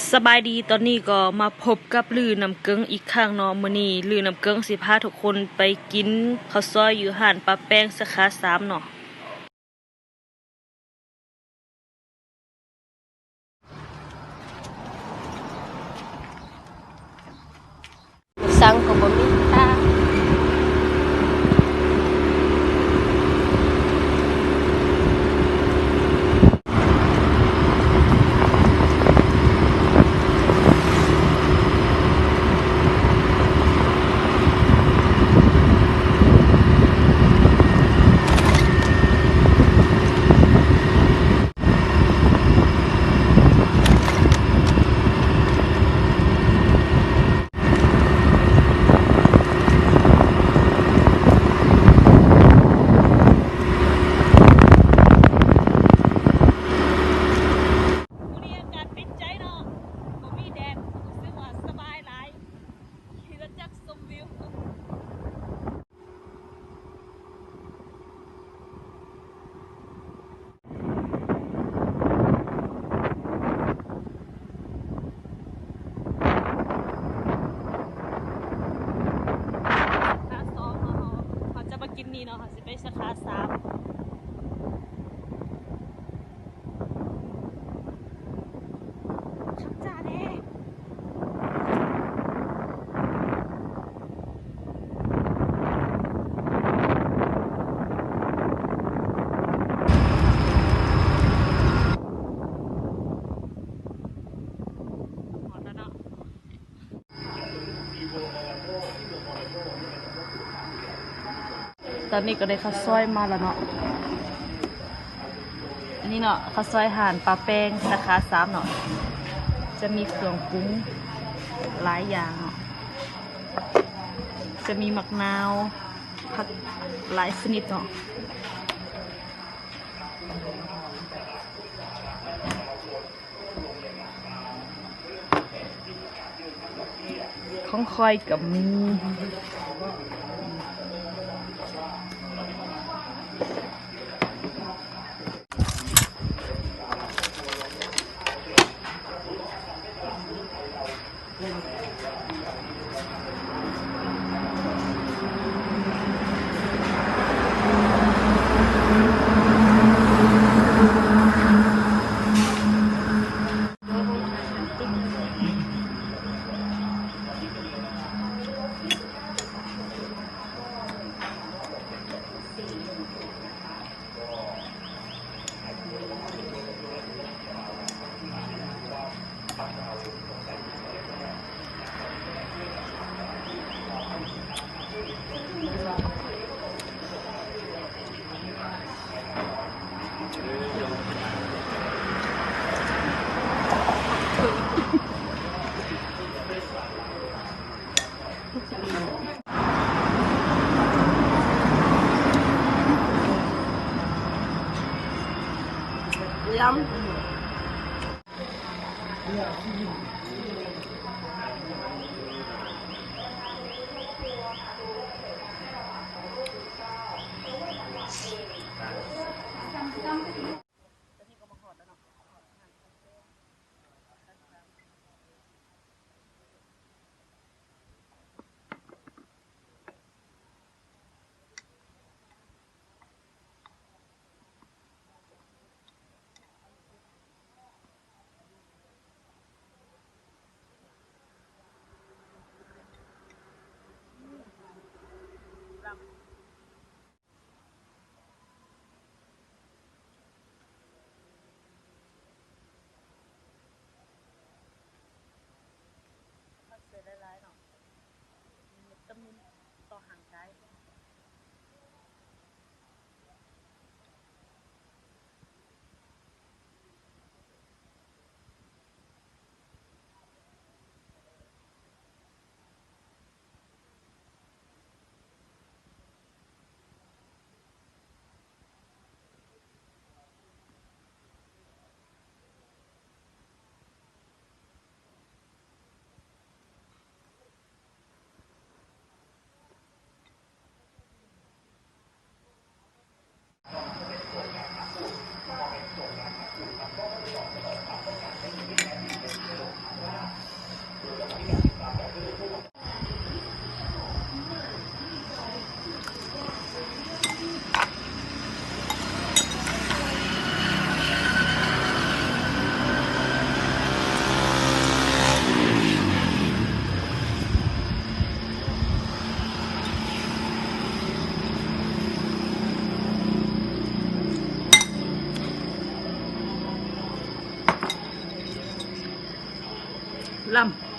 ສະບາຍດີ, ຕອນນີ້ກໍມາພົບກັບລືນ້ຳເກິ່ງອີກຄັ້ງເນາະ. ມື້ນີ້ລືນ້ຳເກິ່ງຊິພາທຸກຄົນໄປກິນເຂົ້າຊອຍຢູ່ຮ້ານປ້າແປ້ງສາຂາສາມເນາະ. ສັ່ງກໍບໍ່ມີຄ່າ. ມື້ນີ້ອາກາດເປັນໃຈເນາະ, ບໍ່ມີແດດ, ຮູ້ສຶກວ່າສະບາຍຫຼາຍ, ຂີ່ລົດຈັກຊົມວິວ. ສາຂາສອງເນາະ, ເຮົາ ເຮົາຈະມາກິນນີ້ເນາະ, ເຮົາຊິໄປສາຂາສາມ. ຕອນນີ້ກໍໄດ້ເຂົ້າຊອຍມາແລ້ວເນາະ. ອັນນີ້ເນາະ, ເຂົ້າຊອຍຮ້ານປ້າແປ້ງສາຂາສາມເນາະ, ຈະມີເຄື່ອງປຸງຫຼາຍຢ່າງເນາະ, ຈະມີໝາກນາວ, ຜັກຫຼາຍຊະນິດເນາະ. ຂອງຂ້ອຍກໍມີ. ລຳ